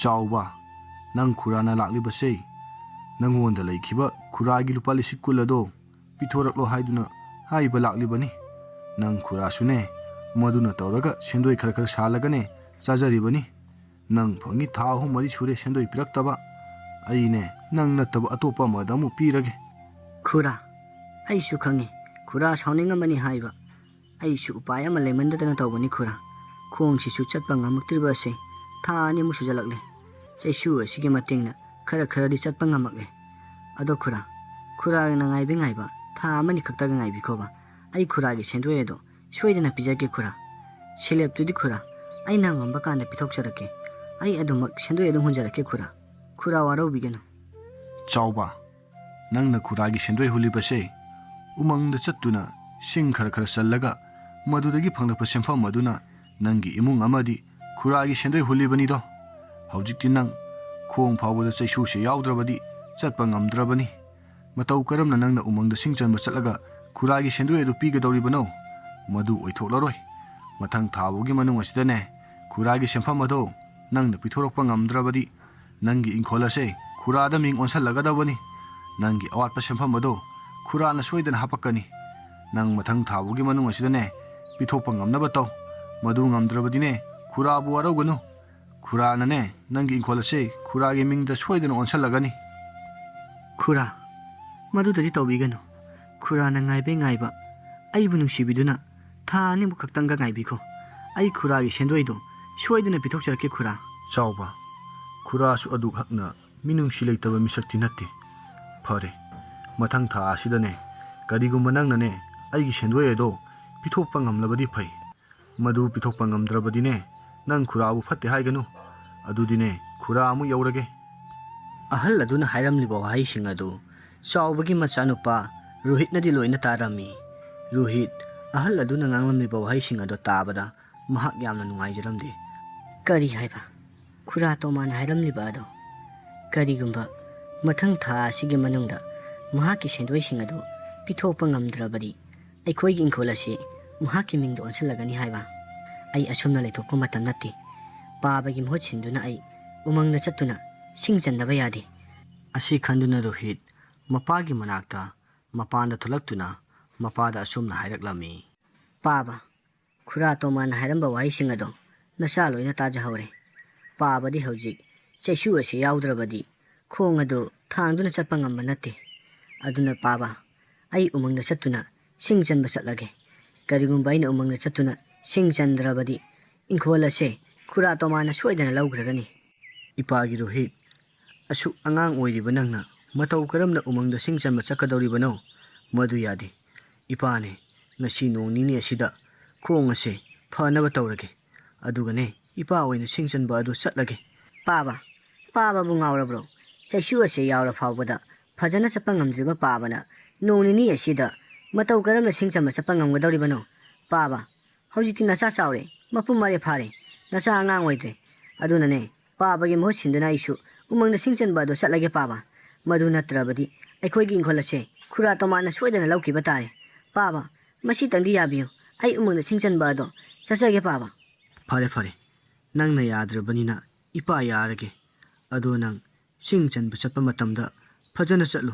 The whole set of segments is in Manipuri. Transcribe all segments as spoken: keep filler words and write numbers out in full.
"ꯆꯥꯎꯕ, ꯅꯪ ꯈꯨꯔꯥꯅ ꯂꯥꯛꯂꯤꯕꯁꯦ ꯅꯪꯉꯣꯟꯗ ꯂꯩꯈꯤꯕ ꯈꯨꯔꯥꯒꯤ ꯂꯨꯄꯥ ꯂꯤꯁꯤꯡ ꯀꯨꯟ ꯑꯗꯣ ꯄꯤꯊꯣꯔꯛꯂꯣ ꯍꯥꯏꯗꯨꯅ ꯍꯥꯏꯕ ꯂꯥꯛꯂꯤꯕꯅꯤ꯫ ꯅꯪ ꯈꯨꯔꯥꯁꯨꯅꯦ, ꯃꯗꯨꯅ ꯇꯧꯔꯒ ꯁꯦꯟꯗꯣꯏ ꯈꯔ ꯈꯔ ꯁꯥꯜꯂꯒꯅꯦ ꯆꯥꯖꯔꯤꯕꯅꯤ꯫ ꯅꯪ ꯐꯪꯉꯤ ꯊꯥ ꯑꯍꯨꯝ ꯃꯔꯤ ꯁꯨꯔꯦ ꯁꯦꯟꯗꯣꯏ ꯄꯤꯔꯛꯇꯕ꯫ ꯑꯩꯅꯦ, ꯅꯪ ꯅꯠꯇꯕ ꯑꯇꯣꯞꯄ ꯑꯃꯗ ꯑꯃꯨꯛ ꯄꯤꯔꯒꯦ꯫" "ꯈꯨꯔꯥ, ꯑꯩꯁꯨ ꯈꯪꯉꯤ ꯈꯨꯔꯥ ꯁꯥꯎꯅꯤꯡꯉꯝꯃꯅꯤ ꯍꯥꯏꯕ꯫ ꯑꯩꯁꯨ ꯎꯄꯥꯏ ꯑꯃ ꯂꯩꯃꯟꯗꯗꯅ ꯇꯧꯕꯅꯤ ꯈꯨꯔꯥ꯫ ꯈꯣꯡꯁꯤꯁꯨ ꯆꯠꯄ ꯉꯝꯃꯛꯇ꯭ꯔꯤꯕ ꯑꯁꯦ ꯊꯥ ꯑꯅꯤꯃꯨꯛ ꯁꯨꯖꯜꯂꯛꯂꯦ꯫ ꯆꯩꯁꯨ ꯑꯁꯤꯒꯤ ꯃꯇꯦꯡꯅ ꯈꯔ ꯈꯔꯗꯤ ꯆꯠꯄ ꯉꯝꯃꯛꯂꯦ꯫ ꯑꯗꯣ ꯈꯨꯔꯥ, ꯈꯨꯔꯥꯅ ꯉꯥꯏꯕ ꯉꯥꯏꯕ ꯊꯥ ꯑꯃꯅꯤ ꯈꯛꯇꯒ ꯉꯥꯏꯕꯤꯈꯣꯕ꯫ ꯑꯩ ꯈꯨꯔꯥꯒꯤ ꯁꯦꯟꯗꯣꯏ ꯑꯗꯣ ꯁꯣꯏꯗꯅ ꯄꯤꯖꯒꯦ ꯈꯨꯔꯥ꯫ ꯁꯦꯂꯦꯞꯇꯨꯗꯤ ꯈꯨꯔꯥ, ꯑꯩꯅ ꯉꯝꯕ ꯀꯥꯟꯗ ꯄꯤꯊꯣꯛꯆꯔꯛꯀꯦ꯫ ꯑꯩ ꯑꯗꯨꯃꯛ ꯁꯦꯟꯗꯣꯏ ꯑꯗꯨꯝ ꯍꯨꯟꯖꯔꯛꯀꯦ ꯈꯨꯔꯥ꯫ ꯈꯨꯔꯥ ꯋꯥꯔꯧꯕꯤꯒꯅꯨ꯫" "ꯆꯥꯎꯕ, ꯅꯪꯅ ꯈꯨꯔꯥꯒꯤ ꯁꯦꯟꯗꯣꯏ ꯍꯨꯜꯂꯤꯕꯁꯦ ꯎꯃꯪꯗ ꯆꯠꯇꯨꯅ ꯁꯤꯡ ꯈꯔ ꯈꯔ ꯆꯜꯂꯒ ꯃꯗꯨꯗꯒꯤ ꯐꯪꯂꯛꯄ ꯁꯦꯟꯐꯝ ꯑꯗꯨꯅ ꯅꯪꯒꯤ ꯏꯃꯨꯡ ꯑꯃꯗꯤ ꯈꯨꯔꯥꯒꯤ ꯁꯦꯟꯗꯣꯏ ꯍꯨꯜꯂꯤꯕꯅꯤꯗꯣ꯫ ꯍꯧꯖꯤꯛꯇꯤ ꯅꯪ ꯈꯣꯡ ꯐꯥꯎꯕꯗ ꯆꯩꯁꯨꯁꯦ ꯌꯥꯎꯗ꯭ꯔꯕꯗꯤ ꯆꯠꯄ ꯉꯝꯗ꯭ꯔꯕꯅꯤ꯫ ꯃꯇꯧ ꯀꯔꯝꯅ ꯅꯪꯅ ꯎꯃꯪꯗ ꯁꯤꯡ ꯆꯟꯕ ꯆꯠꯂꯒ ꯈꯨꯔꯥꯒꯤ ꯁꯦꯟꯗꯣꯏ ꯑꯗꯨ ꯄꯤꯒꯗꯧꯔꯤꯕꯅꯣ? ꯃꯗꯨ ꯑꯣꯏꯊꯣꯛꯂꯔꯣꯏ꯫ ꯃꯊꯪ ꯊꯥ ꯐꯥꯎꯒꯤ ꯃꯅꯨꯡ ꯑꯁꯤꯗꯅꯦ ꯈꯨꯔꯥꯒꯤ ꯁꯦꯟꯐꯝ ꯑꯗꯣ ꯅꯪꯅ ꯄꯤꯊꯣꯔꯛꯄ ꯉꯝꯗ꯭ꯔꯕꯗꯤ ꯅꯪꯒꯤ ꯏꯪꯈꯣꯜ ꯑꯁꯦ ꯈꯨꯔꯥꯗ ꯃꯤꯡ ꯑꯣꯟꯁꯜꯂꯒꯗꯕꯅꯤ꯫ ꯅꯪꯒꯤ ꯑꯋꯥꯠꯄ ꯁꯦꯟꯐꯝ ꯑꯗꯣ ꯈꯨꯔꯥꯅ ꯁꯣꯏꯗꯅ ꯍꯥꯄꯛꯀꯅꯤ꯫ ꯅꯪ ꯃꯊꯪ ꯊꯥ ꯐꯥꯎꯒꯤ ꯃꯅꯨꯡ ꯑꯁꯤꯗꯅꯦ ꯄꯤꯊꯣꯛꯄ ꯉꯝꯅꯕ ꯇꯧ꯫ ꯃꯗꯨ ꯉꯝꯗ꯭ꯔꯕꯗꯤꯅꯦ ꯈꯨꯔꯥꯕꯨ ꯋꯥꯔꯧꯒꯅꯨ꯫ ꯈꯨꯔꯥꯅꯅꯦ ꯅꯪꯒꯤ ꯏꯪꯈꯣꯜ ꯑꯁꯦ ꯈꯨꯔꯥꯒꯤ ꯃꯤꯡꯗ ꯁꯣꯏꯗꯅ ꯑꯣꯟꯁꯜꯂꯒꯅꯤ꯫" "ꯈꯨꯔꯥ, ꯃꯗꯨꯗꯗꯤ ꯇꯧꯕꯤꯒꯅꯨ꯫ ꯈꯨꯔꯥꯅ ꯉꯥꯏꯕꯩ ꯉꯥꯏꯕ ꯑꯩꯕꯨ ꯅꯨꯡꯁꯤꯕꯤꯗꯨꯅ ꯊꯥ ꯑꯅꯤꯃꯨꯛ ꯈꯛꯇꯪꯒ ꯉꯥꯏꯕꯤꯈꯣ꯫ ꯑꯩ ꯈꯨꯔꯥꯒꯤ ꯁꯦꯟꯗꯣꯏꯗꯣ ꯁꯣꯏꯗꯅ ꯄꯤꯊꯣꯛꯆꯔꯛꯀꯦ ꯈꯨꯔꯥ꯫" "ꯆꯥꯎꯕ, ꯈꯨꯔꯥꯁꯨ ꯑꯗꯨꯛ ꯍꯛꯅ ꯃꯤꯅꯨꯡꯁꯤ ꯂꯩꯇꯕ ꯃꯤꯁꯛꯇꯤ ꯅꯠꯇꯦ꯫ ꯐꯔꯦ, ꯃꯊꯪ ꯊꯥ ꯑꯁꯤꯗꯅꯦ ꯀꯔꯤꯒꯨꯝꯕ ꯅꯪꯅꯅꯦ ꯑꯩꯒꯤ ꯁꯦꯟꯗꯣꯏ ꯑꯗꯣ ꯄꯤꯊꯣꯛꯄ ꯉꯝꯂꯕꯗꯤ ꯐꯩ꯫ ꯃꯗꯨ ꯄꯤꯊꯣꯛꯄ ꯉꯝꯗ꯭ꯔꯕꯗꯤꯅꯦ ꯅꯪ ꯈꯨꯔꯥꯕꯨ ꯐꯠꯇꯦ ꯍꯥꯏꯒꯅꯨ꯫ ꯑꯗꯨꯗꯤꯅꯦ ꯈꯨꯔꯥ ꯑꯃꯨꯛ ꯌꯧꯔꯒꯦ꯫" ꯑꯍꯜ ꯑꯗꯨꯅ ꯍꯥꯏꯔꯝꯂꯤꯕ ꯋꯥꯍꯩꯁꯤꯡ ꯑꯗꯨ ꯆꯥꯎꯕꯒꯤ ꯃꯆꯥꯅꯨꯄꯥ ꯔꯣꯍꯤꯠꯅꯗꯤ ꯂꯣꯏꯅ ꯇꯥꯔꯝꯃꯤ꯫ ꯔꯣꯍꯤꯠ, ꯑꯍꯜ ꯑꯗꯨꯅ ꯉꯥꯡꯂꯝꯂꯤꯕ ꯋꯥꯍꯩꯁꯤꯡ ꯑꯗꯨ ꯇꯥꯕꯗ ꯃꯍꯥꯛ ꯌꯥꯝꯅ ꯅꯨꯡꯉꯥꯏꯖꯔꯝꯗꯦ꯫ "ꯀꯔꯤ ꯍꯥꯏꯕ? ꯈꯨꯔꯥ ꯇꯣꯃꯥꯅ ꯍꯥꯏꯔꯝꯂꯤꯕ ꯑꯗꯣ? ꯀꯔꯤꯒꯨꯝꯕ ꯃꯊꯪ ꯊꯥ ꯑꯁꯤꯒꯤ ꯃꯅꯨꯡꯗ ꯃꯍꯥꯛꯀꯤ ꯁꯦꯟꯗꯣꯏꯁꯤꯡ ꯑꯗꯨ ꯄꯤꯊꯣꯛꯄ ꯉꯝꯗ꯭ꯔꯕꯗꯤ ꯑꯩꯈꯣꯏꯒꯤ ꯏꯪꯈꯣꯜ ꯑꯁꯤ ꯃꯍꯥꯛꯀꯤ ꯃꯤꯡꯗ ꯑꯣꯟꯁꯤꯜꯂꯒꯅꯤ ꯍꯥꯏꯕ? ꯑꯩ ꯑꯁꯨꯝꯅ ꯂꯩꯊꯣꯛꯄ ꯃꯇꯝ ꯅꯠꯇꯦ꯫ ꯄꯥꯕꯒꯤ ꯃꯍꯨꯠ ꯁꯤꯟꯗꯨꯅ ꯑꯩ ꯎꯃꯪꯗ ꯆꯠꯇꯨꯅ ꯁꯤꯡ ꯆꯟꯗꯕ ꯌꯥꯗꯦ꯫ ꯑꯁꯤ ꯈꯟꯗꯨꯅ ꯔꯣꯍꯤꯠ ꯃꯄꯥꯒꯤ ꯃꯅꯥꯛꯇ ꯃꯄꯥꯟꯗ ꯊꯣꯛꯂꯛꯇꯨꯅ ꯃꯄꯥꯗ ꯑꯁꯨꯝꯅ ꯍꯥꯏꯔꯛꯂꯝꯃꯤ꯫ "ꯄꯥꯕ, ꯈꯨꯔꯥ ꯇꯣꯃꯥꯅ ꯍꯥꯏꯔꯝꯕ ꯋꯥꯍꯩꯁꯤꯡ ꯑꯗꯣ ꯅꯆꯥ ꯂꯣꯏꯅ ꯇꯥꯖꯍꯧꯔꯦ꯫ ꯄꯥꯕꯗꯤ ꯍꯧꯖꯤꯛ ꯆꯩꯁꯨ ꯑꯁꯤ ꯌꯥꯎꯗ꯭ꯔꯕꯗꯤ ꯈꯣꯡ ꯑꯗꯨ ꯊꯥꯡꯗꯨꯅ ꯆꯠꯄ ꯉꯝꯕ ꯅꯠꯇꯦ꯫ ꯑꯗꯨꯅ ꯄꯥꯕ, ꯑꯩ ꯎꯃꯪꯗ ꯆꯠꯇꯨꯅ ꯁꯤꯡ ꯆꯟꯕ ꯆꯠꯂꯒꯦ꯫ ꯀꯔꯤꯒꯨꯝꯕ ꯑꯩꯅ ꯎꯃꯪꯗ ꯆꯠꯇꯨꯅ ꯁꯤꯡ ꯆꯟꯗ꯭ꯔꯕꯗꯤ ꯏꯪꯈꯣꯜ ꯑꯁꯦ ꯈꯨꯔꯥ ꯇꯣꯃꯥꯅ ꯁꯣꯏꯗꯅ ꯂꯧꯈ꯭ꯔꯒꯅꯤ꯫" "ꯏꯄꯥꯒꯤ ꯔꯣꯍꯤꯠ, ꯑꯁꯨꯛ ꯑꯉꯥꯡ ꯑꯣꯏꯔꯤꯕ ꯅꯪꯅ ꯃꯇꯧ ꯀꯔꯝꯅ ꯎꯃꯪꯗ ꯁꯤꯡ ꯆꯟꯕ ꯆꯠꯀꯗꯧꯔꯤꯕꯅꯣ? ꯃꯗꯨ ꯌꯥꯗꯦ꯫ ꯏꯄꯥꯅꯦ, ꯉꯁꯤ ꯅꯣꯡ ꯅꯤꯅꯤ ꯑꯁꯤꯗ ꯈꯣꯡ ꯑꯁꯦ ꯐꯅꯕ ꯇꯧꯔꯒꯦ꯫ ꯑꯗꯨꯒꯅꯦ, ꯏꯄꯥ ꯑꯣꯏꯅ ꯁꯤꯡ ꯆꯟꯕ ꯑꯗꯨ ꯆꯠꯂꯒꯦ꯫" "ꯄꯥꯕ, ꯄꯥꯕꯕꯨ ꯉꯥꯎꯔꯕ꯭ꯔꯣ? ꯆꯩꯁꯨ ꯑꯁꯦ ꯌꯥꯎꯔ ꯐꯥꯎꯕꯗ ꯐꯖꯅ ꯆꯠꯄ ꯉꯝꯗ꯭ꯔꯤꯕ ꯄꯥꯕꯅ ꯅꯣꯡ ꯅꯤꯅꯤ ꯑꯁꯤꯗ ꯃꯇꯧ ꯀꯔꯝꯅ ꯁꯤꯡ ꯆꯟꯕ ꯆꯠꯄ ꯉꯝꯒꯗꯧꯔꯤꯕꯅꯣ? ꯄꯥꯕ, ꯍꯧꯖꯤꯛꯇꯤ ꯅꯆꯥ ꯆꯥꯎꯔꯦ, ꯃꯄꯨꯡ ꯃꯔꯩ ꯐꯥꯔꯦ, ꯅꯆꯥ ꯑꯉꯥꯡ ꯑꯣꯏꯗ꯭ꯔꯦ꯫ ꯑꯗꯨꯅꯅꯦ, ꯄꯥꯕꯒꯤ ꯃꯍꯨꯠ ꯁꯤꯟꯗꯨꯅ ꯑꯩꯁꯨ ꯎꯃꯪꯗ ꯁꯤꯡ ꯆꯟꯕ ꯑꯗꯨ ꯆꯠꯂꯒꯦ ꯄꯥꯕ꯫ ꯃꯗꯨ ꯅꯠꯇ꯭ꯔꯕꯗꯤ ꯑꯩꯈꯣꯏꯒꯤ ꯏꯪꯈꯣꯜ ꯑꯁꯦ ꯈꯨꯔꯥ ꯇꯣꯃꯥꯅ ꯁꯣꯏꯗꯅ ꯂꯧꯈꯤꯕ ꯇꯥꯔꯦ꯫ ꯄꯥꯕ, ꯃꯁꯤꯇꯪꯗꯤ ꯌꯥꯕꯤꯌꯨ, ꯑꯩ ꯎꯃꯪꯗ ꯁꯤꯡ ꯆꯟꯕ ꯑꯗꯣ ꯆꯠꯆꯒꯦ ꯄꯥꯕ꯫" "ꯐꯔꯦ, ꯐꯔꯦ, ꯅꯪꯅ ꯌꯥꯗ꯭ꯔꯕꯅꯤꯅ ꯏꯄꯥ ꯌꯥꯔꯒꯦ꯫ ꯑꯗꯣ ꯅꯪ ꯁꯤꯡ ꯆꯟꯕ ꯆꯠꯄ ꯃꯇꯝꯗ ꯐꯖꯅ ꯆꯠꯂꯨ꯫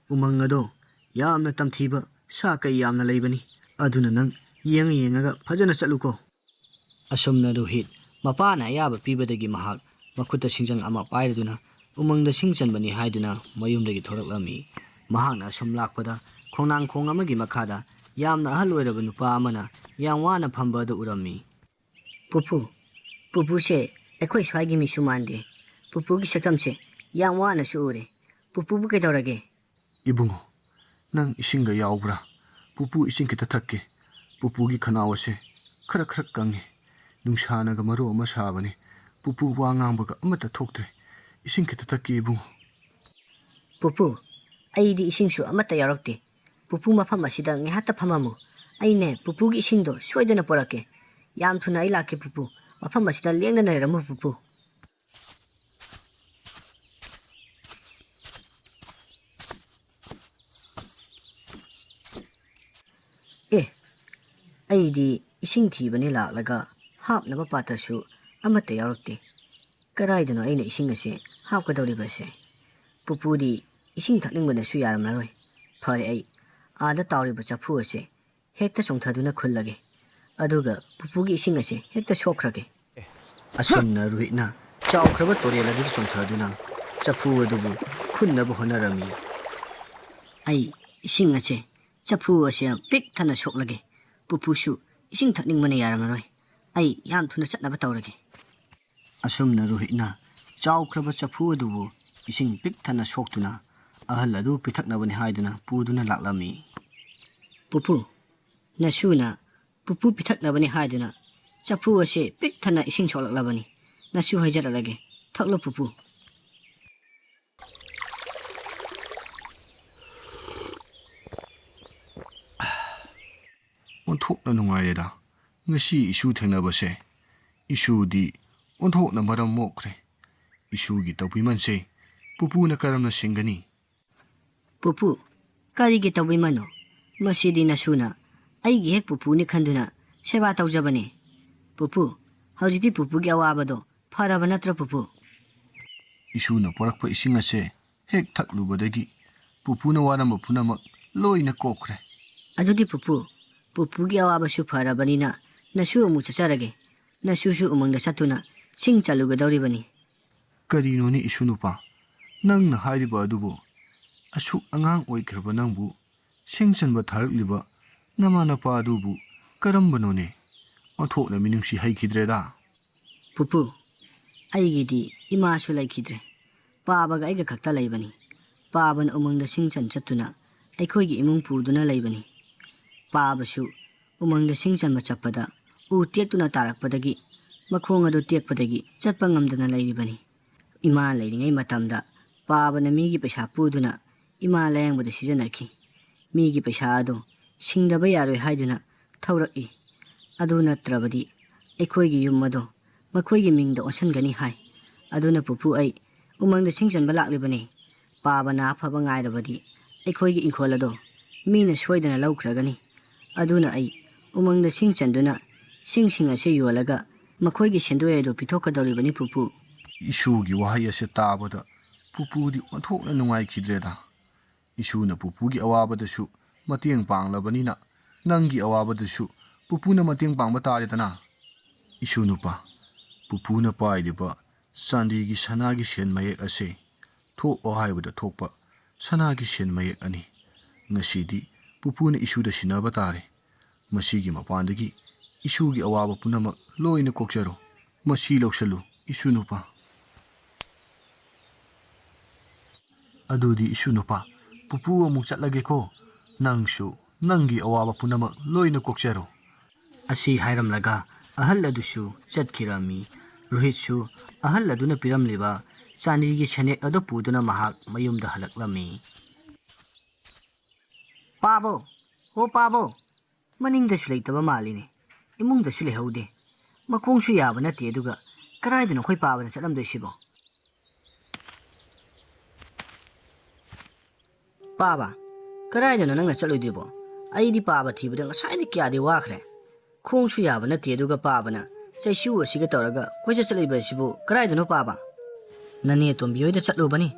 ꯎꯃꯪ ꯑꯗꯣ ꯌꯥꯝꯅ ꯇꯝꯊꯤꯕ ꯁꯥ ꯀꯩ ꯌꯥꯝꯅ ꯂꯩꯕꯅꯤ꯫ ꯑꯗꯨꯅ ꯅꯪ ꯌꯦꯡꯉ ꯌꯦꯡꯉꯒ ꯐꯖꯅ ꯆꯠꯂꯨꯀꯣ꯫" ꯑꯁꯨꯝꯅ ꯔꯣꯍꯤꯠ ꯃꯄꯥꯅ ꯑꯌꯥꯕ ꯄꯤꯕꯗꯒꯤ ꯃꯍꯥꯛ ꯃꯈꯨꯠꯇ ꯁꯤꯡꯖꯪ ꯑꯃ ꯄꯥꯏꯔꯗꯨꯅ ꯎꯃꯪꯗ ꯁꯤꯡ ꯆꯟꯕꯅꯤ ꯍꯥꯏꯗꯨꯅ ꯃꯌꯨꯝꯗꯒꯤ ꯊꯣꯔꯛꯂꯝꯃꯤ꯫ ꯃꯍꯥꯛꯅ ꯑꯁꯨꯝ ꯂꯥꯛꯄꯗ ꯈꯣꯡꯅꯥꯡ ꯈꯣꯡ ꯑꯃꯒꯤ ꯃꯈꯥꯗ ꯌꯥꯝꯅ ꯑꯍꯜ ꯑꯣꯏꯔꯕ ꯅꯨꯄꯥ ꯑꯃꯅ ꯌꯥꯝ ꯋꯥꯅ ꯐꯝꯕ ꯑꯗꯨ ꯎꯔꯝꯃꯤ꯫ "ꯄꯨꯄꯨ, ꯄꯨꯄꯨꯁꯦ ꯑꯩꯈꯣꯏ ꯁ꯭ꯋꯥꯏꯒꯤ ꯃꯤꯁꯨ ꯃꯥꯟꯗꯦ꯫ ꯄꯨꯄꯨꯒꯤ ꯁꯛꯇꯝꯁꯦ ꯌꯥꯝ ꯋꯥꯅꯁꯨ ꯎꯔꯦ꯫ ꯄꯨꯄꯨꯕꯨ ꯀꯩꯗꯧꯔꯒꯦ?" "ꯏꯕꯨꯡꯉꯣ, ꯅꯪ ꯏꯁꯤꯡꯒ ꯌꯥꯎꯕ꯭ꯔꯥ? ꯄꯨꯄꯨ ꯏꯁꯤꯡ ꯈꯤꯇ ꯊꯛꯀꯦ꯫ ꯄꯨꯄꯨꯒꯤ ꯈꯅꯥꯎ ꯑꯁꯦ ꯈꯔ ꯈꯔ ꯀꯪꯉꯦ꯫ ꯅꯨꯡꯁꯥꯅꯒ ꯃꯔꯣ ꯑꯃ ꯁꯥꯕꯅꯦ꯫ ꯄꯨꯄꯨ ꯋꯥ ꯉꯥꯡꯕꯒ ꯑꯃꯠꯇ ꯊꯣꯛꯇ꯭ꯔꯦ꯫ ꯏꯁꯤꯡ ꯈꯤꯇ ꯊꯛꯀꯦ ꯏꯕꯨꯡꯉꯣ꯫" "ꯄꯨꯄꯨ, ꯑꯩꯗꯤ ꯏꯁꯤꯡꯁꯨ ꯑꯃꯠꯇ ꯌꯥꯎꯔꯛꯇꯦ꯫ ꯄꯨꯄꯨ ꯃꯐꯝ ꯑꯁꯤꯗ ꯉꯥꯏꯍꯥꯛꯇ ꯐꯝꯃꯝꯃꯨ꯫ ꯑꯩꯅꯦ ꯄꯨꯄꯨꯒꯤ ꯏꯁꯤꯡꯗꯣ ꯁꯣꯏꯗꯅ ꯄꯨꯔꯛꯀꯦ꯫ ꯌꯥꯝ ꯊꯨꯅ ꯑꯩ ꯂꯥꯛꯀꯦ ꯄꯨꯄꯨ꯫ ꯃꯐꯝ ꯑꯁꯤꯗ ꯂꯦꯡꯗꯅ ꯂꯩꯔꯝꯃꯨ ꯄꯨꯄꯨ꯫" "ꯑꯦ, ꯑꯩꯗꯤ ꯏꯁꯤꯡ ꯊꯤꯕꯅꯦ ꯂꯥꯛꯂꯒ ꯍꯥꯞꯅꯕ ꯄꯥꯇ꯭ꯔꯁꯨ ꯑꯃꯠꯇ ꯌꯥꯎꯔꯛꯇꯦ꯫ ꯀꯗꯥꯏꯗꯅꯣ ꯑꯩꯅ ꯏꯁꯤꯡ ꯑꯁꯦ ꯍꯥꯞꯀꯗꯧꯔꯤꯕꯁꯦ? ꯄꯨꯄꯨꯗꯤ ꯏꯁꯤꯡ ꯊꯛꯅꯤꯡꯕꯅꯁꯨ ꯌꯥꯔꯝꯂꯔꯣꯏ꯫ ꯐꯔꯦ, ꯑꯩ ꯑꯥꯗ ꯇꯥꯎꯔꯤꯕ ꯆꯐꯨ ꯑꯁꯦ ꯍꯦꯛꯇ ꯆꯣꯡꯊꯗꯨꯅ ꯈꯨꯜꯂꯒꯦ꯫ ꯑꯗꯨꯒ ꯄꯨꯄꯨꯒꯤ ꯏꯁꯤꯡ ꯑꯁꯦ ꯍꯦꯛꯇ ꯁꯣꯛꯈ꯭ꯔꯒꯦ꯫ ꯑꯁꯨꯝꯅ ꯔꯣꯍꯤꯠꯅ ꯆꯥꯎꯈ꯭ꯔꯕ ꯇꯨꯔꯦꯜ ꯑꯗꯨꯗ ꯆꯣꯡꯊꯗꯨꯅ ꯆꯐꯨ ꯑꯗꯨꯕꯨ ꯈꯨꯟꯅꯕ ꯍꯣꯠꯅꯔꯝꯃꯤ꯫ ꯑꯩ ꯏꯁꯤꯡ ꯑꯁꯦ ꯆꯐꯨ ꯑꯁꯦ ꯄꯤꯛ ꯊꯟꯅ ꯁꯣꯛꯂꯒꯦ꯫ ꯄꯨꯄꯨꯁꯨ ꯏꯁꯤꯡ ꯊꯛꯅꯤꯡꯕꯅ ꯌꯥꯔꯝꯃꯔꯣꯏ꯫ ꯑꯩ ꯌꯥꯝ ꯊꯨꯅ ꯆꯠꯅꯕ ꯇꯧꯔꯒꯦ꯫ ꯑꯁꯨꯝꯅ ꯔꯣꯍꯤꯠꯅ ꯆꯥꯎꯈ꯭ꯔꯕ ꯆꯐꯨ ꯑꯗꯨꯕꯨ ꯏꯁꯤꯡ ꯄꯤꯛ ꯊꯟꯅ ꯁꯣꯛꯇꯨꯅ ꯑꯍꯜ ꯑꯗꯨ ꯄꯤꯊꯛꯅꯕꯅꯤ ꯍꯥꯏꯗꯨꯅ ꯄꯨꯗꯨꯅ ꯂꯥꯛꯂꯝꯃꯤ꯫ ꯄꯨꯄꯨ, ꯅꯁꯨꯅ ꯄꯨꯄꯨ ꯄꯤꯊꯛꯅꯕꯅꯤ ꯍꯥꯏꯗꯨꯅ ꯆꯐꯨ ꯑꯁꯤ ꯄꯤꯛ ꯊꯟꯅ ꯏꯁꯤꯡ ꯁꯣꯛꯂꯛꯂꯕꯅꯤ꯫ ꯅꯁꯨ ꯍꯥꯏꯖꯔꯛꯂꯒꯦ, ꯊꯛꯂꯣ ꯄꯨꯄꯨ꯫ ꯑꯣꯟꯊꯣꯛꯅ ꯅꯨꯡꯉꯥꯏꯔꯦꯗ ꯉꯁꯤ ꯏꯁꯨ ꯊꯦꯡꯅꯕꯁꯦ꯫ ꯏꯁꯨꯗꯤ ꯑꯣꯟꯊꯣꯛꯅ ꯃꯔꯝ ꯃꯣꯛꯈ꯭ꯔꯦ꯫ ꯏꯁꯨꯒꯤ ꯇꯧꯕꯤꯃꯜꯁꯦ ꯄꯨꯄꯨꯅ ꯀꯔꯝꯅ ꯁꯤꯡꯒꯅꯤ? ꯄꯨꯄꯨ, ꯀꯔꯤꯒꯤ ꯇꯧꯕꯤꯃꯜꯅꯣ? ꯃꯁꯤꯗꯤ ꯅꯁꯨꯅ ꯑꯩꯒꯤ ꯍꯦꯛ ꯄꯨꯄꯨꯅꯤ ꯈꯟꯗꯨꯅ ꯁꯦꯕꯥ ꯇꯧꯖꯕꯅꯤ꯫ ꯄꯨꯄꯨ, ꯍꯧꯖꯤꯛꯇꯤ ꯄꯨꯄꯨꯒꯤ ꯑꯋꯥꯕꯗꯣ ꯐꯔꯕ ꯅꯠꯇ꯭ꯔꯣ ꯄꯨꯄꯨ? ꯏꯁꯨꯅ ꯄꯣꯔꯛꯄ ꯏꯁꯤꯡ ꯑꯁꯦ ꯍꯦꯛ ꯊꯛꯂꯨꯕꯗꯒꯤ ꯄꯨꯄꯨꯅ ꯋꯥꯔꯝꯕ ꯄꯨꯝꯅꯃꯛ ꯂꯣꯏꯅ ꯀꯣꯛꯈ꯭ꯔꯦ꯫ ꯑꯗꯨꯗꯤ ꯄꯨꯄꯨ, ꯄꯨꯄꯨꯒꯤ ꯑꯋꯥꯕꯁꯨ ꯐꯔꯕꯅꯤꯅ ꯅꯁꯨ ꯑꯃꯨꯛ ꯆꯠꯆꯔꯒꯦ꯫ ꯅꯁꯨꯁꯨ ꯎꯃꯪꯗ ꯆꯠꯇꯨꯅ ꯁꯤꯡ ꯆꯜꯂꯨꯒꯗꯧꯔꯤꯕꯅꯤ꯫ ꯀꯔꯤꯅꯣꯅꯦ ꯏꯁꯨ ꯅꯨꯄꯥ, ꯅꯪꯅ ꯍꯥꯏꯔꯤꯕ ꯑꯗꯨꯕꯨ? ꯑꯁꯨꯛ ꯑꯉꯥꯡ ꯑꯣꯏꯈ꯭ꯔꯕ ꯅꯪꯕꯨ ꯁꯤꯡ ꯆꯟꯕ ꯊꯥꯔꯛꯂꯤꯕ ꯅꯃꯥ ꯅꯄꯥ ꯑꯗꯨꯕꯨ ꯀꯔꯝꯕꯅꯣꯅꯦ? ꯑꯣꯟꯊꯣꯛꯅ ꯃꯤꯅꯨꯡꯁꯤ ꯍꯩꯈꯤꯗ꯭ꯔꯦꯗ꯫ ꯄꯨꯄꯨ, ꯑꯩꯒꯤꯗꯤ ꯏꯃꯥꯁꯨ ꯂꯩꯈꯤꯗ꯭ꯔꯦ꯫ ꯄꯥꯕꯒ ꯑꯩꯒ ꯈꯛꯇ ꯂꯩꯕꯅꯤ꯫ ꯄꯥꯕꯅ ꯎꯃꯪꯗ ꯁꯤꯡ ꯆꯟ ꯆꯠꯇꯨꯅ ꯑꯩꯈꯣꯏꯒꯤ ꯏꯃꯨꯡ ꯄꯨꯗꯨꯅ ꯂꯩꯕꯅꯤ꯫ ꯄꯥꯕꯁꯨ ꯎꯃꯪꯗ ꯁꯤꯡ ꯆꯟꯕ ꯆꯠꯄꯗ ꯎ ꯇꯦꯛꯇꯨꯅ ꯇꯥꯔꯛꯄꯗꯒꯤ ꯃꯈꯣꯡ ꯑꯗꯨ ꯇꯦꯛꯄꯗꯒꯤ ꯆꯠꯄ ꯉꯝꯗꯅ ꯂꯩꯔꯤꯕꯅꯤ꯫ ꯏꯃꯥ ꯂꯩꯔꯤꯉꯩ ꯃꯇꯝꯗ ꯄꯥꯕꯅ ꯃꯤꯒꯤ ꯄꯩꯁꯥ ꯄꯨꯗꯨꯅ ꯏꯃꯥ ꯂꯥꯌꯦꯡꯕꯗ ꯁꯤꯖꯤꯟꯅꯈꯤ꯫ ꯃꯤꯒꯤ ꯄꯩꯁꯥ ꯑꯗꯨ ꯁꯤꯡꯗꯕ ꯌꯥꯔꯣꯏ ꯍꯥꯏꯗꯨꯅ ꯊꯧꯔꯛꯏ꯫ ꯑꯗꯨ ꯅꯠꯇ꯭ꯔꯕꯗꯤ ꯑꯩꯈꯣꯏꯒꯤ ꯌꯨꯝ ꯑꯗꯨ ꯃꯈꯣꯏꯒꯤ ꯃꯤꯡꯗ ꯑꯣꯟꯁꯤꯟꯒꯅꯤ ꯍꯥꯏ꯫ ꯑꯗꯨꯅ ꯄꯨꯄꯨ, ꯑꯩ ꯎꯃꯪꯗ ꯁꯤꯡ ꯆꯟꯕ ꯂꯥꯛꯂꯤꯕꯅꯤ꯫ ꯄꯥꯕꯅ ꯑꯐꯕ ꯉꯥꯏꯔꯕꯗꯤ ꯑꯩꯈꯣꯏꯒꯤ ꯏꯪꯈꯣꯜ ꯑꯗꯨ ꯃꯤꯅ ꯁꯣꯏꯗꯅ ꯂꯧꯈ꯭ꯔꯒꯅꯤ꯫ ꯑꯗꯨꯅ ꯑꯩ ꯎꯃꯪꯗ ꯁꯤꯡ ꯆꯟꯗꯨꯅ ꯁꯤꯡꯁꯤꯡ ꯑꯁꯤ ꯌꯣꯜꯂꯒ ꯃꯈꯣꯏꯒꯤ ꯁꯦꯟꯗꯣꯏ ꯑꯗꯨ ꯄꯤꯊꯣꯛꯀꯗꯧꯔꯤꯕꯅꯤ ꯄꯨꯄꯨ꯫ ꯏꯁꯨꯒꯤ ꯋꯥꯍꯩ ꯑꯁꯤ ꯇꯥꯕꯗ ꯄꯨꯄꯨꯗꯤ ꯑꯣꯟꯊꯣꯛꯅ ꯅꯨꯡꯉꯥꯏꯈꯤꯗ꯭ꯔꯦꯗ꯫ ꯏꯁꯨꯅ ꯄꯨꯄꯨꯒꯤ ꯑꯋꯥꯕꯗꯁꯨ ꯃꯇꯦꯡ ꯄꯥꯡꯂꯕꯅꯤꯅ, ꯅꯪꯒꯤ ꯑꯋꯥꯕꯗꯁꯨ ꯄꯨꯄꯨꯅ ꯃꯇꯦꯡ ꯄꯥꯡꯕ ꯇꯥꯔꯦꯗꯅ꯫ ꯏꯁꯨ ꯅꯨꯄꯥ, ꯄꯨꯄꯨꯅ ꯄꯥꯏꯔꯤꯕ ꯆꯥꯟꯗꯤꯒꯤ ꯁꯅꯥꯒꯤ ꯁꯦꯟ ꯃꯌꯦꯛ ꯑꯁꯦ ꯊꯣꯛꯑꯣ ꯍꯥꯏꯕꯗ ꯊꯣꯛꯄ ꯁꯅꯥꯒꯤ ꯁꯦꯟ ꯃꯌꯦꯛ ꯑꯅꯤ꯫ ꯉꯁꯤꯗꯤ ꯄꯨꯄꯨꯅ ꯏꯁꯨꯗ ꯁꯤꯟꯅꯕ ꯇꯥꯔꯦ꯫ ꯃꯁꯤꯒꯤ ꯃꯄꯥꯟꯗꯒꯤ ꯏꯁꯨꯒꯤ ꯑꯋꯥꯕ ꯄꯨꯝꯅꯃꯛ ꯂꯣꯏꯅ ꯀꯣꯛꯆꯔꯣ꯫ ꯃꯁꯤ ꯂꯧꯁꯜꯂꯨ, ꯏꯁꯨ ꯅꯨꯄꯥ꯫ ꯑꯗꯨꯗꯤ ꯏꯁꯨ ꯅꯨꯄꯥ, ꯄꯨꯄꯨ ꯑꯃꯨꯛ ꯆꯠꯂꯒꯦꯀꯣ꯫ ꯅꯪꯁꯨ ꯅꯪꯒꯤ ꯑꯋꯥꯕ ꯄꯨꯝꯅꯃꯛ ꯂꯣꯏꯅ ꯀꯣꯛꯆꯔꯣ꯫ ꯑꯁꯤ ꯍꯥꯏꯔꯝꯂꯒ ꯑꯍꯜ ꯑꯗꯨꯁꯨ ꯆꯠꯈꯤꯔꯝꯃꯤ꯫ ꯔꯣꯍꯤꯠꯁꯨ ꯑꯍꯜ ꯑꯗꯨꯅ ꯄꯤꯔꯝꯂꯤꯕ ꯆꯥꯟꯗꯤꯒꯤ ꯁꯦꯟꯌꯦꯛ ꯑꯗꯨ ꯄꯨꯗꯨꯅ ꯃꯍꯥꯛ ꯃꯌꯨꯝꯗ ꯍꯜꯂꯛꯂꯝꯃꯤ꯫ "ꯄꯥꯕꯧ, ꯍꯣ ꯄꯥꯕꯧ, ꯃꯅꯤꯡꯗꯁꯨ ꯂꯩꯇꯕ ꯃꯥꯜꯂꯤꯅꯦ, ꯏꯃꯨꯡꯗꯁꯨ ꯂꯩꯍꯧꯗꯦ, ꯃꯈꯣꯡꯁꯨ ꯌꯥꯕ ꯅꯠꯇꯦ, ꯑꯗꯨꯒ ꯀꯗꯥꯏꯗꯅꯣ ꯑꯩꯈꯣꯏ ꯄꯥꯕꯅ ꯆꯠꯂꯝꯗꯣꯏꯁꯤꯕꯣ?" "ꯄꯥꯕ, ꯀꯗꯥꯏꯗꯅꯣ ꯅꯪꯅ ꯆꯠꯂꯣꯏꯗꯣꯏꯕꯣ? ꯑꯩꯗꯤ ꯄꯥꯕ ꯊꯤꯕꯗ ꯉꯁꯥꯏꯗꯤ ꯀꯌꯥꯗꯤ ꯋꯥꯈ꯭ꯔꯦ꯫ ꯈꯣꯡꯁꯨ ꯌꯥꯕ ꯅꯠꯇꯦ, ꯑꯗꯨꯒ ꯄꯥꯕꯅ ꯆꯩꯁꯨ ꯑꯁꯤꯒ ꯇꯧꯔꯒ ꯀꯣꯏꯆꯠ ꯆꯠꯂꯤꯕ ꯑꯁꯤꯕꯨ ꯀꯗꯥꯏꯗꯅꯣ ꯄꯥꯕ?" "ꯅꯅꯦ ꯇꯣꯝꯕꯤ ꯍꯣꯏꯗ ꯆꯠꯂꯨꯕꯅꯤ꯫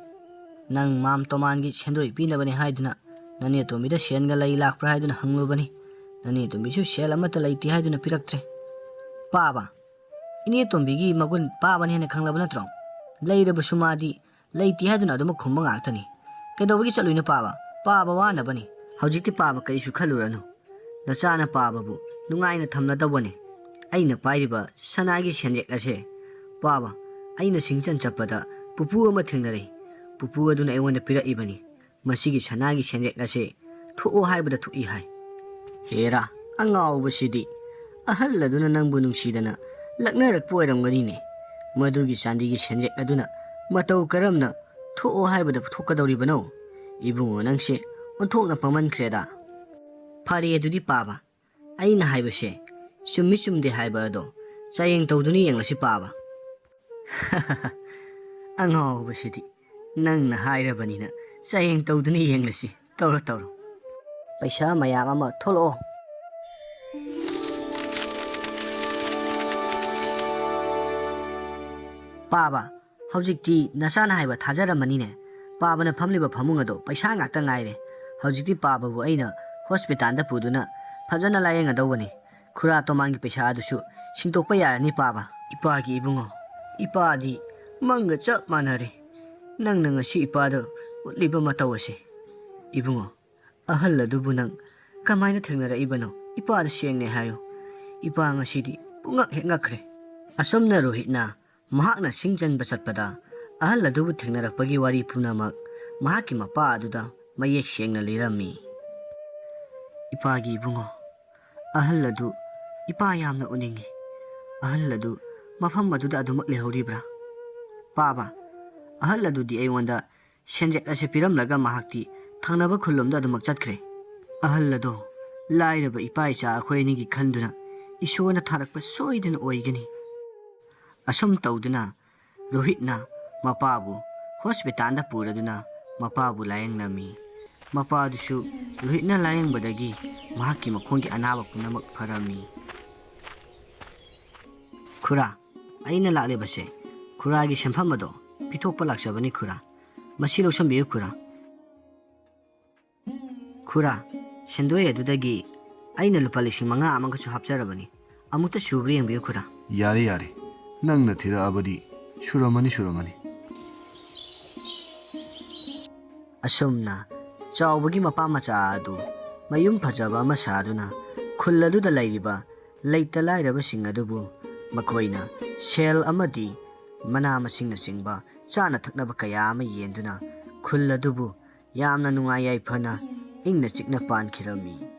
ꯅꯪ ꯃꯥꯝ ꯇꯣꯃꯥꯟꯒꯤ ꯁꯦꯟꯗꯣꯏ ꯄꯤꯅꯕꯅꯦ ꯍꯥꯏꯗꯨꯅ ꯅꯅꯦ ꯇꯣꯝꯕꯤꯗ ꯁꯦꯟꯒ ꯂꯩ ꯂꯥꯛꯄ꯭ꯔꯥ ꯍꯥꯏꯗꯨꯅ ꯍꯪꯂꯨꯕꯅꯤ꯫ ꯅꯅꯦ ꯇꯣꯝꯕꯤꯁꯨ ꯁꯦꯜ ꯑꯃꯠꯇ ꯂꯩꯇꯦ ꯍꯥꯏꯗꯨꯅ ꯄꯤꯔꯛꯇ꯭ꯔꯦ꯫ ꯄꯥꯕ, ꯏꯅꯦ ꯇꯣꯝꯕꯤꯒꯤ ꯃꯒꯨꯟ ꯄꯥꯕꯅ ꯍꯦꯟꯅ ꯈꯪꯂꯕ ꯅꯠꯇ꯭ꯔꯣ? ꯂꯩꯔꯕꯁꯨ ꯃꯥꯗꯤ ꯂꯩꯇꯦ ꯍꯥꯏꯗꯨꯅ ꯑꯗꯨꯃꯛ ꯈꯨꯝꯕ ꯉꯥꯛꯇꯅꯤ꯫ ꯀꯩꯗꯧꯕꯒꯤ ꯆꯠꯂꯨꯏꯅꯣ ꯄꯥꯕ? ꯄꯥꯕ ꯋꯥꯅꯕꯅꯤ꯫ ꯍꯧꯖꯤꯛꯇꯤ ꯄꯥꯕ ꯀꯔꯤꯁꯨ ꯈꯜꯂꯨꯔꯅꯨ꯫ ꯅꯆꯥꯅ ꯄꯥꯕꯕꯨ ꯅꯨꯡꯉꯥꯏꯅ ꯊꯝꯅꯗꯧꯕꯅꯤ꯫ ꯑꯩꯅ ꯄꯥꯏꯔꯤꯕ ꯁꯅꯥꯒꯤ ꯁꯦꯟꯌꯦꯛ ꯑꯁꯦ, ꯄꯥꯕ, ꯑꯩꯅ ꯁꯤꯡꯆꯟ ꯆꯠꯄꯗ ꯄꯨꯄꯨ ꯑꯃ ꯊꯦꯡꯅꯔꯦ꯫ ꯄꯨꯄꯨ ꯑꯗꯨꯅ ꯑꯩꯉꯣꯟꯗ ꯄꯤꯔꯛꯏꯕꯅꯤ꯫ ꯃꯁꯤꯒꯤ ꯁꯅꯥꯒꯤ ꯁꯦꯟꯌꯦꯛ ꯑꯁꯦ ꯊꯣꯛꯑꯣ ꯍꯥꯏꯕꯗ ꯊꯣꯛꯏ ꯍꯥꯏ꯫" "ꯍꯦꯔꯥ, ꯑꯉꯥꯎꯕꯁꯤꯗꯤ! ꯑꯍꯜ ꯑꯗꯨꯅ ꯅꯪꯕꯨ ꯅꯨꯡꯁꯤꯗꯅ ꯂꯛꯅꯔꯛꯄ ꯑꯣꯏꯔꯝꯒꯅꯤꯅꯦ꯫ ꯃꯗꯨꯒꯤ ꯆꯥꯟꯗꯤꯒꯤ ꯁꯦꯟꯌꯦꯛ ꯑꯗꯨꯅ ꯃꯇꯧ ꯀꯔꯝꯅ ꯊꯣꯛꯑꯣ ꯍꯥꯏꯕꯗ ꯊꯣꯛꯀꯗꯧꯔꯤꯕꯅꯣ? ꯏꯕꯨꯡꯉꯣ, ꯅꯪꯁꯦ ꯑꯣꯟꯊꯣꯛꯅ ꯄꯪꯃꯟꯈ꯭ꯔꯦꯗ꯫" "ꯐꯔꯦ ꯑꯗꯨꯗꯤ ꯄꯥꯕ, ꯑꯩꯅ ꯍꯥꯏꯕꯁꯦ ꯆꯨꯝꯃꯤ ꯆꯨꯝꯗꯦ ꯍꯥꯏꯕ ꯑꯗꯣ ꯆꯥꯌꯦꯡ ꯇꯧꯗꯨꯅ ꯌꯦꯡꯂꯁꯤ ꯄꯥꯕ꯫" "ꯑꯉꯥꯎꯕꯁꯤꯗꯤ, ꯅꯪꯅ ꯍꯥꯏꯔꯕꯅꯤꯅ ꯆꯥꯌꯦꯡ ꯇꯧꯗꯨꯅ ꯌꯦꯡꯂꯁꯤ꯫ ꯇꯧꯔꯣ, ꯇꯧꯔꯣ꯫ ꯄꯩꯁꯥ ꯃꯌꯥꯝ ꯑꯃ ꯊꯣꯛꯂꯛꯑꯣ꯫" ꯄꯥꯕ, ꯍꯧꯖꯤꯛꯇꯤ ꯅꯆꯥꯅ ꯍꯥꯏꯕ ꯊꯥꯖꯔꯝꯃꯅꯤꯅꯦ꯫ ꯄꯥꯕꯅ ꯐꯝꯂꯤꯕ ꯐꯃꯨꯡ ꯑꯗꯣ ꯄꯩꯁꯥ ꯉꯥꯛꯇ ꯉꯥꯏꯔꯦ꯫ ꯍꯧꯖꯤꯛꯇꯤ ꯄꯥꯕꯕꯨ ꯑꯩꯅ ꯍꯣꯁꯄꯤꯇꯥꯜꯗ ꯄꯨꯗꯨꯅ ꯐꯖꯅ ꯂꯥꯌꯦꯡꯒꯗꯧꯕꯅꯤ꯫ ꯈꯨꯔꯥ ꯇꯣꯃꯥꯟꯒꯤ ꯄꯩꯁꯥ ꯑꯗꯨꯁꯨ ꯁꯤꯡꯗꯣꯛꯄ ꯌꯥꯔꯅꯤ ꯄꯥꯕ꯫ ꯏꯄꯥꯒꯤ ꯏꯕꯨꯡꯉꯣ, ꯏꯄꯥꯗꯤ ꯃꯪꯒ ꯆꯞ ꯃꯥꯟꯅꯔꯦ꯫ ꯅꯪꯅ ꯉꯁꯤ ꯏꯄꯥꯗ ꯎꯠꯂꯤꯕ ꯃꯇꯧ ꯑꯁꯤ꯫ ꯏꯕꯨꯡꯉꯣ, ꯑꯍꯜ ꯑꯗꯨꯕꯨ ꯅꯪ ꯀꯃꯥꯏꯅ ꯊꯦꯡꯅꯔꯛꯏꯕꯅꯣ? ꯏꯄꯥꯗ ꯁꯦꯡꯅ ꯍꯥꯏꯌꯨ꯫ ꯏꯄꯥ ꯉꯁꯤꯗꯤ ꯄꯨꯡꯉꯛ ꯍꯦꯛ ꯉꯛꯈ꯭ꯔꯦ꯫ ꯑꯁꯨꯝꯅ ꯔꯣꯍꯤꯠꯅ ꯃꯍꯥꯛꯅ ꯁꯤꯡ ꯆꯟꯕ ꯆꯠꯄꯗ ꯑꯍꯜ ꯑꯗꯨꯕꯨ ꯊꯦꯡꯅꯔꯛꯄꯒꯤ ꯋꯥꯔꯤ ꯄꯨꯝꯅꯃꯛ ꯃꯍꯥꯛꯀꯤ ꯃꯄꯥ ꯑꯗꯨꯗ ꯃꯌꯦꯛ ꯁꯦꯡꯅ ꯂꯤꯔꯝꯃꯤ꯫ ꯏꯄꯥꯒꯤ ꯏꯕꯨꯡꯉꯣ, ꯑꯍꯜ ꯑꯗꯨ ꯏꯄꯥ ꯌꯥꯝꯅ ꯎꯅꯤꯡꯏ꯫ ꯑꯍꯜ ꯑꯗꯨ ꯃꯐꯝ ꯑꯗꯨꯗ ꯑꯗꯨꯃꯛ ꯂꯩꯍꯧꯔꯤꯕ꯭ꯔꯥ? ꯄꯥꯕ, ꯑꯍꯜ ꯑꯗꯨꯗꯤ ꯑꯩꯉꯣꯟꯗ ꯁꯦꯟꯖꯦꯠ ꯑꯁꯤ ꯄꯤꯔꯝꯂꯒ ꯃꯍꯥꯛꯇꯤ ꯊꯪꯅꯕ ꯈꯨꯜꯂꯣꯝꯗ ꯑꯗꯨꯃꯛ ꯆꯠꯈ꯭ꯔꯦ꯫ ꯑꯍꯜ ꯑꯗꯣ ꯂꯥꯏꯔꯕ ꯏꯄꯥ ꯏꯆꯥ ꯑꯩꯈꯣꯏ ꯑꯅꯤꯒꯤ ꯈꯟꯗꯨꯅ ꯏꯁꯣꯔꯅ ꯊꯥꯔꯛꯄ ꯁꯣꯏꯗꯅ ꯑꯣꯏꯒꯅꯤ꯫ ꯑꯁꯨꯝ ꯇꯧꯗꯨꯅ ꯔꯣꯍꯤꯠꯅ ꯃꯄꯥꯕꯨ ꯍꯣꯁꯄꯤꯇꯥꯜꯗ ꯄꯨꯔꯗꯨꯅ ꯃꯄꯥꯕꯨ ꯂꯥꯌꯦꯡꯂꯝꯃꯤ꯫ ꯃꯄꯥꯗꯨꯁꯨ ꯔꯣꯍꯤꯠꯅ ꯂꯥꯌꯦꯡꯕꯗꯒꯤ ꯃꯍꯥꯛꯀꯤ ꯃꯈꯣꯡꯒꯤ ꯑꯅꯥꯕ ꯄꯨꯝꯅꯃꯛ ꯐꯔꯝꯃꯤ꯫ ꯈꯨꯔꯥ, ꯑꯩꯅ ꯂꯥꯛꯂꯤꯕꯁꯦ ꯈꯨꯔꯥꯒꯤ ꯁꯦꯟꯐꯝ ꯑꯗꯣ ꯄꯤꯊꯣꯛꯄ ꯂꯥꯛꯆꯕꯅꯤ ꯈꯨꯔꯥ꯫ ꯃꯁꯤ ꯂꯧꯁꯟꯕꯤꯌꯨ ꯈꯨꯔꯥ꯫ ꯈꯨꯔꯥ, ꯁꯦꯟꯗꯣꯏ ꯑꯗꯨꯗꯒꯤ ꯑꯩꯅ ꯂꯨꯄꯥ ꯂꯤꯁꯤꯡ ꯃꯉꯥ ꯑꯃꯒꯁꯨ ꯍꯥꯞꯆꯔꯕꯅꯤ꯫ ꯑꯃꯨꯛꯇ ꯁꯨꯕ꯭ꯔꯥ ꯌꯦꯡꯕꯤꯌꯨ ꯈꯨꯔꯥ꯫ ꯌꯥꯔꯦ, ꯌꯥꯔꯦ꯫ ꯅꯪꯅ ꯊꯤꯔꯛꯑꯕꯗꯤ ꯁꯨꯔꯝꯃꯅꯤ, ꯁꯨꯔꯝꯃꯅꯤ꯫ ꯑꯁꯨꯝꯅ ꯆꯥꯎꯕꯒꯤ ꯃꯄꯥ ꯃꯆꯥ ꯑꯗꯨ ꯃꯌꯨꯝ ꯐꯖꯕ ꯑꯃ ꯁꯥꯗꯨꯅ ꯈꯨꯜ ꯑꯗꯨꯗ ꯂꯩꯔꯤꯕ ꯂꯩꯇ ꯂꯥꯏꯔꯕꯁꯤꯡ ꯑꯗꯨꯕꯨ ꯃꯈꯣꯏꯅ ꯁꯦꯜ ꯑꯃꯗꯤ ꯃꯅꯥ ꯃꯁꯤꯡꯅꯆꯤꯡꯕ ꯆꯥꯅ ꯊꯛꯅꯕ ꯀꯌꯥ ꯑꯃ ꯌꯦꯟꯗꯨꯅ ꯈꯨꯜ ꯑꯗꯨꯕꯨ ꯌꯥꯝꯅ ꯅꯨꯡꯉꯥꯏ ꯌꯥꯏꯐꯅ ꯏꯪꯅ ꯆꯤꯛꯅ ꯄꯥꯟꯈꯤꯔꯝꯃꯤ꯫